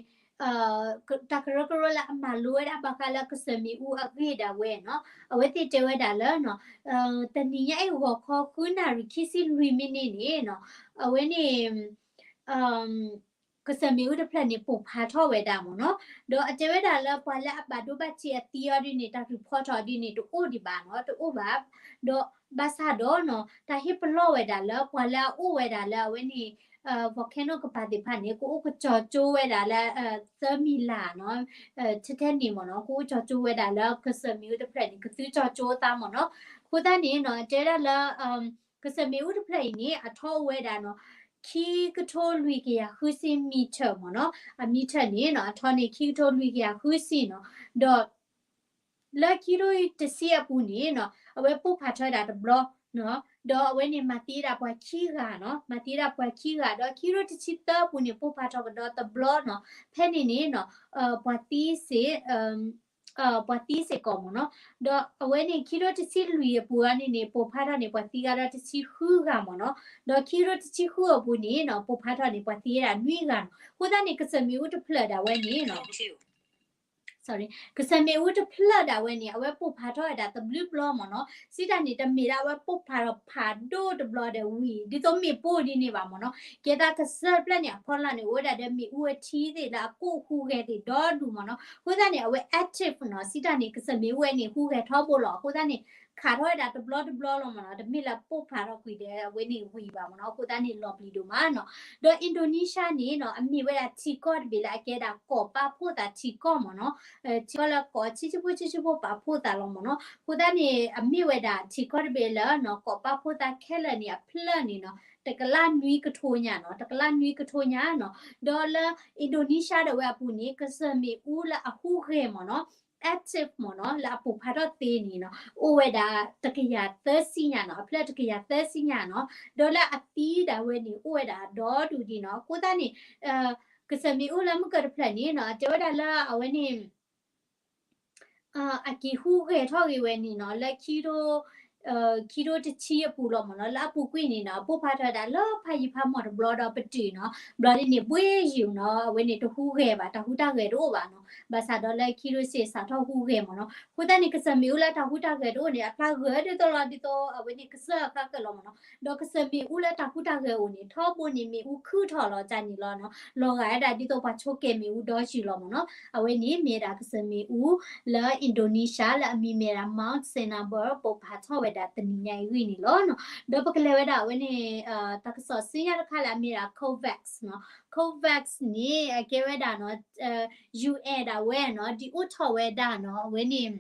တၢ်ကရၢကရိလၢအမၤလိဝဲဒၣ်ဘၣ်ဃးလၢကစၢၢ်မ့ၣ်အူအဂ့ၢ်ဒၣ်ဝဲနီၤ, အဝဲသ့ၣ်တဲဝဲဒၣ်လၢ တနံၤညါအံၤဂီၤခီဃုနၣ်ရံၣ်ခံဆံလွံၢ်မံးနံးန့ၣ်နီၤ, အဝဲန့ၣ် ကစၢၢ်မ့ၣ်အူတဖျၢၣ်န့ၣ် ပိၢ်ဖးထီၣ်ဝဲဒၣ်မ့ၢ်နီၤ, ဒီးအတဲဝဲဒၣ်လၢပှၤလၢအဘၣ်ဒိဘၣ်ထံးအသံအီၤဒ်န့ၣ် တၢ်reportထီၣ်ဒ်န့ၣ် တအိၣ်ဒံးဘၣ်နီၤ, တအိၣ်ဘၣ်, ဒီးဘၣ်ဆၣ်ဒီးနီၤ တၢ်ဟ့ၣ်ပလီၢ်ဝဲဒၣ်လၢပှၤလၢအအိၣ်ဝဲဒၣ်လၢအဝဲန့ၣ် volcano ကပၤသ့ၣ်တဖၣ်န့ၣ် ကအိၣ်ကစီၤကၠိဝဲဒၣ်လၢ သၢမံၤလၤနီၤ, ထဲထဲန့ၣ်မ့ၢ်နီၤ ကအိၣ်ကစီၤကၠိဝဲဒၣ်လၢကစၢၢ်မ့ၣ်အူတဖျၢၣ်န့ၣ် ကသုကစီၤကၠိသးမ့ၢ်နီၤ, အဃိသတးန့ၣ်နီၤ တဲဒၣ်လၢ ကစၢၢ်မ့ၣ်အူတဖျၢၣ်အံၤန့ၣ် အထီအိၣ်ဝဲဒၣ်နီၤ ခံကထိလွံၢ်ကယၤဃုဆံ meter မ့ၢ်နီၤ, အ meter န့ၣ်နီၤ အထီန့ၣ် ခံကထိလွံၢ်ကယၤဃုဆံနီၤ, ဒီး လၢခံကထိတဆံအပူၤန့ၣ်နီၤ အဝဲပိၢ်ဖးထီၣ်ဝဲဒၣ်တဘျီ ဒီးအဝဲန့ၣ်မၤသံဝဲဒၣ်ပှၤခံဂၤနီၤ, မၤသံဝဲဒၣ်ပှၤခံဂၤ ဒီးခံကထိတဆံသၢအပူၤန့ၣ် ပိၢ်ဖးထီၣ်ကဒီးတဘျီနီၤ, ဖဲန့ၣ်န့ၣ်နီၤ ပှၤသံစ့ၢ် ပှၤသံစ့ၢ်ကီးမ့ၢ်နီၤ, ဒီးအဝဲန့ၣ်ခံကထိတဆံလွံၢ်အပူၤအံၤန့ၣ်န့ၣ် ပိၢ်ဖးထီၣ်န့ၣ် ပှၤသံကဒီးတဆံဃုဂၤမ့ၢ်နီၤ, ဒီးခံကထိတဆံဃုအပူၤန့ၣ်နီၤ ပိၢ်ဖးထီၣ်န့ၣ် ပှၤသံဝဲဒၣ်နွံဂၤနီၤ, အဃိသတးန့ၣ် ကစၢၢ်မ့ၣ်အူတဖျၢၣ်ဒၣ်ဝဲန့ၣ်နီၤ ကစၢၢ်မ့ၣ်အူတဖျၢၣ်ဒၣ်ဝဲန့ၣ် အဝဲပိၢ်ဖးထီၣ်ဝဲဒၣ်တဘျုးဘျီမ့ၢ်နီၤ, စံးတၢ်န့ၣ် တမ့ၢ်ဒၣ်အဝဲပိၢ်ဖးထီၣ်ဖးဒိၣ်တဘျီဒီးဝံၤ ဒ်သိးမ့ၣ်ပိၢ်ဒ်န့ၣ်ဘၣ်မ့ၢ်နီၤ, ကဲသးကစၢၢ်တဖျၢၣ်န့ၣ် အဖီလာ်န့ၣ် အိၣ်ဝဲဒၣ်ဒီးမ့ၣ်အူအထံသ့ၣ်လၢအကိၢ်ဟူးဂဲၤသ့ၣ်ဒီဒူၣ်မ့ၢ်နီၤ, အဃိသတးန့ၣ် အဝဲ active နီၤ, စံးတၢ်န့ၣ် ကစၢၢ်မ့ၣ်အူဝဲန့ၣ် ဟူးဂဲၤထီဘိလီၤ, အဃိသတးန့ၣ် ခးထီၣ်ဝဲဒၣ်တဘျီတဘျီလီၤမ့ၢ်နီၤ, တမ့ၢ်လၢပိၢ်ဖးထီၣ်ကွံာ်ဒီးအဝဲန့ၣ်ဝံၤဘၣ်မ့ၢ်နီၤ, အဃိသတးန့ၣ်လီၤပျံၤဒိၣ်မးနီၤ, ဒီး Indonesia န့ၣ်နီၤ အမ့ၢ်ဝဲဒၣ်ထံကီၢ်တဘ့ၣ်လၢအကဲဒၣ်ကီၢ်ပာ်ဖှိၣ်သးထံကီၢ်မ့ၢ်နီၤ, ထံကီၢ်လၢကီၢ်ဆံးဆံးဖိဆံးဆံးဖိပာ်ဖှိၣ်သးလီၤမ့ၢ်နီၤ, အဃိသတးန့ၣ် အမ့ၢ်ဝဲဒၣ်ထံကီၢ်တဘ့ၣ်လၢနီၤ ကီၢ်ပာ်ဖှိၣ်သးခဲလၢာ်န့ၣ်အဖျၢၣ်န့ၣ်နီၤ တကလးနွံကထိညါနီၤ, တကလးနွံကထိညါနီၤ, ဒီးလၢ Indonesia ဒၣ်ဝဲအပူၤန့ၣ် ကစၢၢ်မ့ၣ်အူလၢအဟူးဂဲၤမ့ၢ်နီၤ active မ့ၢ်နီၤ လၢအပိၢ်ဖးထီၣ်သ့န့ၣ်နီၤ အိၣ်ဝဲဒၣ်တကယၤသၢဆံညါနီၤ, အဖျၢၣ်တကယၤသၢဆံညါနီၤ, ဒီးလၢအသံဒၣ်ဝဲန့ၣ် အိၣ်ဝဲဒၣ်ဒီဒူၣ်ဒံးနီၤ, အဃိသတးန့ၣ် ကစၢၢ်မ့ၣ်အူလၢမုၢ်ကၢၢ်တဖျၢၣ်န့ၣ်နီၤ တဲဝဲဒၣ်လၢအဝဲန့ၣ် အက့ၤဟူးဂဲၤထီၣ်ဂ့ၤဝဲန့ၣ်နီၤ လၢ ခံကထိတဆံအပူၤလီၤမ့ၢ်နီၤ, လၢအပူၤကွံာ်န့ၣ်နီၤ အပိၢ်ဖးထီၣ်ဝဲဒၣ်လၢဖးယံၤဖးမီၢ်တဘျီဒီးပတုာ်နီၤ, ဘျီဒ်န့ၣ် ဘှ့ယုာ်နီၤ အဝဲန့ၣ်တဟူးဂဲၤဘၣ်, တၢ်ဟူးတၢ်ဂဲၤတအိၣ်ဘၣ်နီၤ, ဘၣ်ဆၣ်ဒီးလၢခံကထိတဆံစးထီၣ်ဟူးဂဲၤမ့ၢ်နီၤ, အဃိသတးန့ၣ် ကစၢၢ်မ့ၣ်အူလၢတၢ်ဟူးတၢ်ဂဲၤတအိၣ်န့ၣ် အဖျါဂၢၤဒ်သိးလီၤ ဒ်သိးအဝဲန့ၣ်ကစၢၢ်အဃၣ်ကၢၣ်လီၤမ့ၢ်နီၤ, ဒီးကစၢၢ်မ့ၣ်အူလၢတၢ်ဟူးတၢ်ဂဲၤအိၣ်န့ၣ် ထီဘိန့ၣ်မ့ၣ်အူခုၣ်ထီၣ်လီၤတၢ်န့ၣ်လီၤနီၤ, လီၤဂာ်ဝဲဒၣ်ဒ်သိးပှၤဆိကဲၤမ့ၣ်အူဒီးယုာ်လီၤမ့ၢ်နီၤ, အဝဲန့ၣ်မ့ၢ်ဝဲဒၣ်ကစၢၢ်မ့ၣ်အူ လၢ Indonesia လၢအမံၤမ့ၢ်ဝဲဒၣ် Mount Sinabung ပိၢ်ဖးထီၣ်ဝဲဒၣ်တနံၤညါအံၤအဂ့ၢ်န့ၣ်လီၤနီၤ, ဒီးပကလဲၤဝဲဒၣ်အဝဲန့ၣ် တၢ်ကစီၣ်ဆူညါတခါလၢအမ့ၢ်ဝဲဒၣ် COVAX နီၤ, COVAX န့ၣ် အကဲဝဲဒၣ်နီၤ UN ဒၣ်ဝဲနီၤ ဒုးအိၣ်ထီၣ်ဝဲဒၣ်နီၤ အဝဲန့ၣ်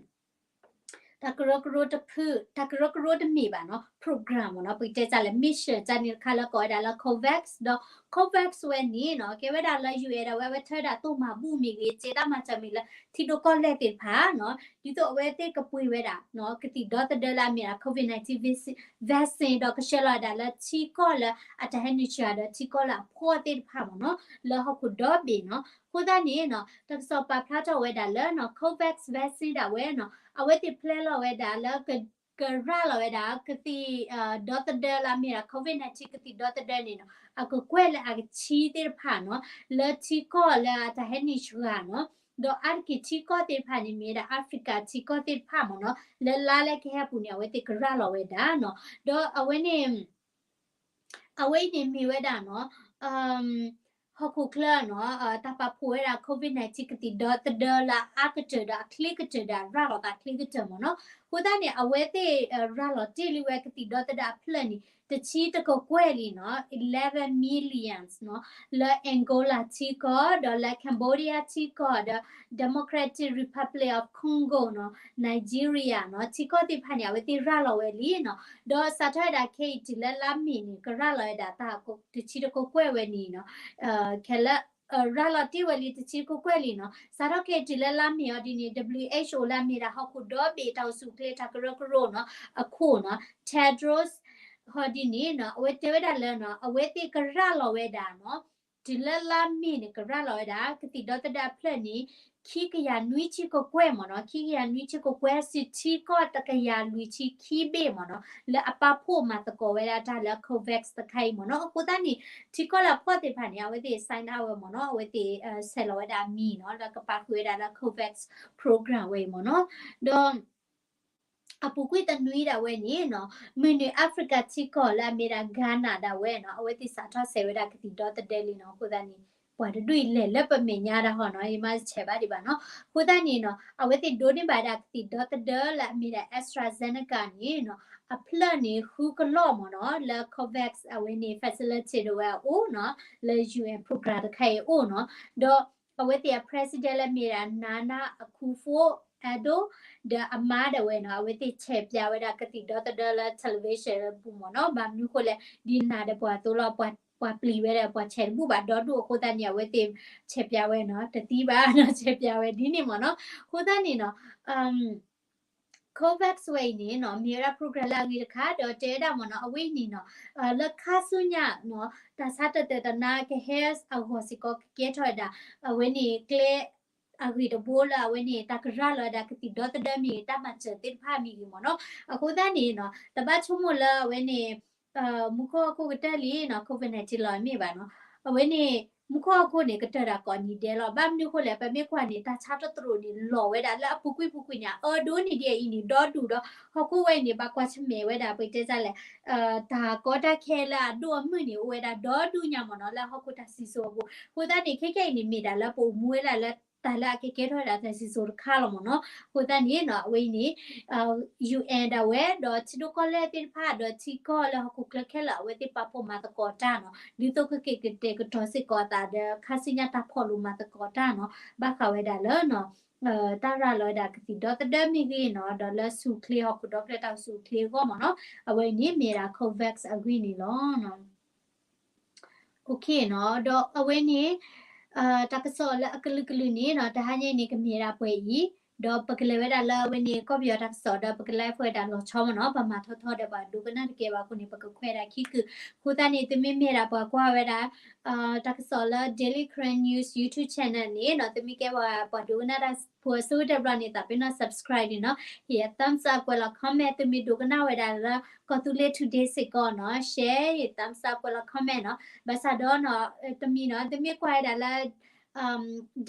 တၢ်ကရၢကရိတဖု တၢ်ကရၢကရိတမ့ၢ်ဘၣ်နီၤ program မ့ၢ်နီၤ ပကတဲတၢ်လၢ mission တၢ်န့ၣ်တခါလၢကိးဝဲဒၣ်လၢ COVAX ဒီး COVAX ဝဲန့ၣ်နီၤ ကဲဝဲဒၣ်လၢ UN ဒၣ်ဝဲ အဝဲထၢဝဲဒၣ်သိၣ်မၤဘူၣ်မ့ၢ်ဂ့ၤ စ့တၢ်မၤစၢၤမ့ၢ်လၢ ထံဒိၣ်ကီၢ်လဲၢ်သ့ၣ်တဖၣ်နီၤ ဒ်သိးအဝဲသ့ၣ်ကပှ့ၤဝဲဒၣ်နီၤ ကသံၣ်ဒီသဒၢလၢအမ့ၢ်ဒၣ် COVID nineteen vaccine ဒီးကဆှၢလီၤဝဲဒၣ်လၢထံကီၢ်လၢအတၢ်ဟဲနုာ်စှၤဒီးထံကီၢ်လၢအဖှီၣ်သ့ၣ်တဖၣ်မ့ၢ်နီၤ လၢဟီၣ်ခိၣ်ဒီဘ့ၣ်နီၤ အဃိသတးန့ၣ်နီၤ တၢ်ကစီၣ်ပာ်ဖျါထီၣ်ဝဲဒၣ်လၢနီၤ COVAX vaccine ဒၣ်ဝဲနီၤ အဝဲသ့ၣ်ဖျဲလီၤဝဲဒၣ်လၢ ကရၤလီၤဝဲဒၣ် ကသံၣ်ဒီသဒၢလၢအမ့ၢ်ဒၣ် COVID nineteen ကသံၣ်ဒီသဒၢန့ၣ်နီၤ အကကွဲၢ်လၢအကဆံသ့ၣ်တဖၣ်နီၤ လၢထံကီၢ်လၢအတၢ်ဟဲနုာ်စှၤနီၤ ဒီးအါတက့ၢ်ထံကီၢ်သ့ၣ်တဖၣ်န့ၣ် မ့ၢ်ဝဲဒၣ် Africa ထံကီၢ်သ့ၣ်တဖၣ်မ့ၢ်နီၤ လၢလါလၢကဟဲအပူၤန့ၣ် အဝဲသ့ၣ်ကရၤလီၤဝဲဒၣ်နီၤ ဒီးအဝဲန့ၣ် အဝဲအံၤန့ၣ်မ့ၢ်ဝဲဒၣ်နီၤ ဟီၣ်ခိၣ်ချၢနီၤ တၢ်ပာ်ဖှိၣ်ဝဲဒၣ် COVID nineteen ကသံၣ်ဒီသဒၢလၢအအါကတၢၢ်ဒီးအချ့ကတၢၢ်ဒီးအရၤလီၤသးချ့ကတၢၢ်မ့ၢ်နီၤ အဃိသတးန့ၣ် အဝဲသ့ၣ်ရၤလီၤတ့ၢ်လံဝဲကသံၣ်ဒီသဒၢအဖျၢၣ်န့ၣ် တဆံတကကွဲၢ်လံနီၤ, eleven millions နီၤ, လၢ Angola ထံကီၢ် ဒီးလၢ Cambodia ထံကီၢ် ဒီး Democratic Republic of Congo နီၤ, Nigeria နီၤ, ထံကီၢ်သ့ၣ်တဖၣ်န့ၣ် အဝဲသ့ၣ်ရၤလီၤဝဲလံနီၤ, ဒီးစးထီၣ်ဝဲဒၣ်ခဲအံၤတုၤလၢလါမ့ၤန့ၣ် ကရၤလီၤဝဲဒၣ်တၢ်တဆံတကကွဲၢ်ဝဲန့ၣ်နီၤ, ခဲလၢာ် ရၤလီၤတ့ၢ်ဝဲလံတဆံတကကွဲၢ်လံနီၤ, စးထီၣ်ခဲအံၤတုၤလၢလါမ့ၤအီၤဒ်န့ၣ် W H O လၢအမ့ၢ်ဒၣ်ဟီၣ်ခိၣ်ဒီဘ့ၣ်တၢ်အိၣ်ဆူၣ်အိၣ်ချ့တၢ်ကရၢကရိနီၤ, အခိၣ်နီၤ, Tedros ဟီၣ်ဒ်န့ၣ်နီၤ, အဝဲတဲဝဲဒၣ်လၢနီၤ, အဝဲသ့ၣ်ကရၤလီၤဝဲဒၣ်နီၤ, တုၤလၢလါမ့ၤန့ၣ် ကရၤလီၤဝဲဒၣ် ကသံၣ်ဒီသဒၢအဖျၢၣ်န့ၣ် ခံကယၤနွံဆံကကွဲၢ်မ့ၢ်နီၤ, ခံကယၤနွံဆံကကွဲၢ် ဆူထံကီၢ်တကယၤလွံၢ်ဆံခံဘ့ၣ်မ့ၢ်နီၤ, လၢအပာ်ဖှိၣ်မၤသကိးဝဲဒၣ်တၢ်လၢ COVAX တခါအံၤမ့ၢ်နီၤ. အဃိသတးန့ၣ် ထံကီၢ်လၢအဖှီၣ်သ့ၣ်တဖၣ်န့ၣ် အဝဲသ့ၣ် sign up ဝဲမ့ၢ်နီၤ, အဝဲသ့ၣ်ဆဲးလီၤဝဲဒၣ်အမံၤနီၤ, လၢကပာ်ဃုာ်ဝဲဒၣ်လၢ COVAX program ဝဲအံၤမ့ၢ်နီၤ. ဒီး အပူၤကွံာ်တနွံဒၣ်ဝဲန့ၣ်နီၤ, မုၢ်နုာ် Africa ထံကီၢ်လၢအမ့ၢ်ဒၣ် Ghana ဒၣ်ဝဲနီၤ, အဝဲသ့ၣ်စးထီၣ်ဆဲးဝဲဒၣ်ကသံၣ်ဒီသဒၢလံနီၤ. အဃိသတးန့ၣ် ပှၤတဒူၣ်အံၤလဲၤလၢပမဲာ်ညါဒၣ်ဟီနီၤ, ယမၤဆဲးဘၣ်ဒံးဘၣ်နီၤ. အဃိသတးန့ၣ်နီၤ, အဝဲသ့ၣ်ဒိးန့ၢ်ဘၣ်ဒၣ်ကသံၣ်ဒီသဒၢလၢအမ့ၢ်ဒၣ် AstraZeneca န့ၣ်နီၤ, အဖျၢၣ်န့ၣ်ဃုကလီၢ်မ့ၢ်နီၤ, လၢ COVAX အဝဲန့ၣ် facility ဒၣ်ဝဲအအိၣ်နီၤ, လၢ U N program တခါအံၤအအိၣ်နီၤ. ဒီးအဝဲသ့ၣ်အ president လၢမ့ၢ်ဒၣ် Nana Akufo-Addo ဒီးအမါဒၣ်ဝဲနီၤ, အဝဲသ့ၣ်ဆဲးပၠးဝဲဒၣ်ကသံၣ်ဒီသဒၢလၢ television ပူၤမ့ၢ်နီၤ, ဘၣ်မနုၤဃိလဲၣ် ဒ်နၤဒီးပှၤသိးလီၤ, ပှၤပျံၤဝဲဒီးပှၤဆဲးတဘူၣ်ဘၣ်ဒီဒူၣ်အဃိသတးန့ၣ် အဝဲသ့ၣ်ဆဲးပၠးဝဲနီၤ, တသံဘၣ်နီၤ, ဆဲးပၠးဝဲဒ်န့ၣ်မ့ၢ်နီၤ. အဃိသတးန့ၣ်နီၤ COVAX ဝဲအံၤန့ၣ်နီၤ, မ့ၢ်ဝဲဒၣ် program လၢအဂ့ၤတခါ ဒီးတဲဝဲဒၣ်မ့ၢ်နီၤ, အဝဲအံၤန့ၣ်နီၤ, လၢခါဆူညါနီၤ, တၢ်ဆါတၢၢ်တနါကဟဲအဂီၢ်စ့ၢ်ကီး ကကဲထီၣ်ဝဲဒၣ် အဝဲန့ၣ်ကျဲအဂ့ၢ်တဘိလၢအဝဲန့ၣ် တၢ်ကရၤလီၤဝဲဒၣ်ကသံၣ်ဒီသဒၢမ့ၢ်ဂ့ၤ တၢ်မၤစၢၤသ့ၣ်တဖၣ်မ့ၢ်ဂ့ၤမ့ၢ်နီၤ. အဃိသတးန့ၣ်နီၤ, တဘၣ်ဆိကမိၣ်လၢအဝဲန့ၣ် မူခိၣ်ဟီၣ်ခိၣ်ကတၢၢ်လံနီၤ, COVID nineteen လီၤမ့ၢ်ဘၣ်နီၤ, အဝဲန့ၣ် မူခိၣ်ဟီၣ်ခိၣ်န့ၣ် ကတၢၢ်တၢ်ကိးနံၤဒဲးလီၤ. ဘၣ်မနုၤဃိလဲၣ်, ပမ့ၢ်ကွၢ်န့ၣ် တၢ်ဆါတတရိးန့ၣ် လီၤဝဲဒၣ်လၢအပူၤကွံာ်ပူၤကွံာ်န့ၣ် အၢဒိၣ်န့ၢ်ဒံးအံၤန့ၣ် ဒီဒူၣ်ဒီး ဟီၣ်ခိၣ်ဝဲအံၤန့ၣ် ဘၣ်ကွၢ်ဆၢၣ်မဲာ်ဝဲဒၣ် ပတဲဒ်လဲၣ်, တၢ်ကီတၢ်ခဲလၢအဒိၣ်အမုၢ်န့ၣ် အိၣ်ဝဲဒၣ်ဒီဒူၣ်ညါမ့ၢ်နီၤ, လၢဟီၣ်ခိၣ်တၢ်စံၣ်စိၤအပူၤ. အဃိသတးန့ၣ် ခဲခဲအံၤန့ၣ် မ့ၢ်ဒၣ်လၢပအိၣ်မူဝဲဒၣ်လၢ တၢ်လၢအကကဲထီၣ်ဝဲဒၣ်တၢ်စံၣ်စိၤတခါလီၤမ့ၢ်နီၤ. အဃိသတးန့ၣ်နီၤ အဝဲအံၤန့ၣ် UN ဒၣ်ဝဲ ဒီးထံဒိၣ်ကီၢ်လဲၢ်သ့ၣ်တဖၣ် ဒီးထံကီၢ်လၢဟီၣ်ခိၣ်ချၢခဲလၢာ် အဝဲသ့ၣ်ပာ်ဖှိၣ်မၤသကိးတၢ်နီၤ, ဒ်သိးကက့ၤကတဲာ်ကတီၤစ့ၢ်ကီးအသးဒီး ခါဆူညါတၢ်ဖီၣ်လိာ်မၤသကိးတၢ်နီၤ, ဘၣ်ဃးဝဲဒၣ်လၢ တၢ်ရၤလီၤဝဲဒၣ်ကသံၣ်ဒီသဒၢမ့ၢ်ဂ့ၤနီၤ, ဒီးလၢဆူၣ်ချ့ဟီၣ်ခိၣ်ဒီဖျၢၣ်တၢ်အိၣ်ဆူၣ်အိၣ်ချ့အဂီၢ်မ့ၢ်နီၤ, အဝဲအံၤန့ၣ်မ့ၢ်ဒၣ် COVAX အဂ့ၢ်န့ၣ်လီၤ. OK နီၤ, ဒီးအဝဲန့ၣ် တၢ်ကစီၣ်လၢအကလုာ်ကလုာ်န့ၣ်နီၤ, တဟါညါအံၤန့ၣ် ကမ့ၢ်ဒၣ်ပှဲၤအံၤ, ဒီးပကလဲၤဝဲဒၣ်လၢအဝဲန့ၣ် ကီၢ်ပယီၤတၢ်ကစီၣ်ဒီး ပက live ဝဲဒၣ်လီၤဆီမ့ၢ်နီၤ, ပမၤထီထီဒီးပှၤဒိကနၣ်တကဲဘၣ်အဃိန့ၣ် ပကခွဲးဒၣ်ခံကုာ်. အဃိသတးန့ၣ် သုမ့မ့ၢ်ဒၣ်ပှၤကွၢ်ဝဲဒၣ် တၢ်ကစီၣ်လၢ Daily Karen News YouTube channel န့ၣ်နီၤ, သုမ့ၢ်ကဲပှၤ ပှၤဒိကနၣ်တၢ်ဖိအဆိကတၢၢ်ဘျီန့ၣ် သးပ့ၤနီၣ် subscribe န့ၣ်နီၤ, ဟ့ၣ် thumbs up ကွဲးလီၤ comment, သုမ့ၢ်ဒိကနၣ်ဝဲဒၣ်လၢ ကီၢ်သူလ့ၤ today စ့ၢ်ကီးနီၤ, share ဟ့ၣ် thumbs up ကွဲးလီၤ comment နီၤ, ဘၣ်ဆၣ်ဒီးနီၤ တမံၤနီၤ သုမ့ၢ်ကွၢ်ဝဲဒၣ်လၢ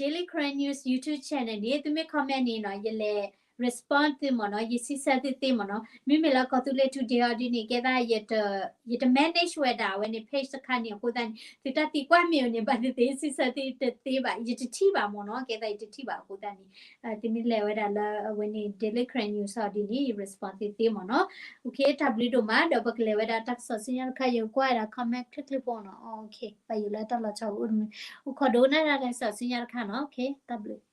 Daily Karen News YouTube channel န့ၣ် သုမ့ၢ် comment န့ၣ်နီၤ ယလဲၤ respond သုမ့ၢ်နီၤ, ယစံးဆၢသုသ့မ့ၢ်နီၤ, မ့မ့ၢ်လၢကီၢ်သူလ့ၤ today အီၤဒ်န့ၣ် ကဲသး ယတ manage ဝဲဒၣ်အဝဲန့ၣ် page တခါန့ၣ် အဃိသတးန့ၣ် သုတၢ်သံကွၢ်မ့ၢ်အိၣ်န့ၣ် ဘၣ်သ့ၣ်သ့ၣ် စံးဆၢသုတသ့ဘၣ်, ယတထံၣ်ဘၣ်မ့ၢ်နီၤ, ကဲသးယတထံၣ်ဘၣ်အဃိသတးန့ၣ် သုမ့ၢ်လဲၤဝဲဒၣ်လၢအဝဲန့ၣ် Daily Karen News အီၤဒ်န့ၣ် ယ respond သုသ့မ့ၢ်နီၤ. OK တၢ်ဘျုးဒိၣ်မး, ဒီးပကလဲၤဝဲဒၣ်တၢ်ကစီၣ်ဆူညါတခါ ယကွၢ်ဝဲဒၣ် comment ချ့ချ့ဖိနီၤ. OK ပယိၤလၢတၢ်လီၤဆီအိၣ်တမံၤ, အိၣ်ခိးဒိကနၣ်တၢ်ကစီၣ်ဆူညါတခါနီၤ. OK တၢ်ဘျုး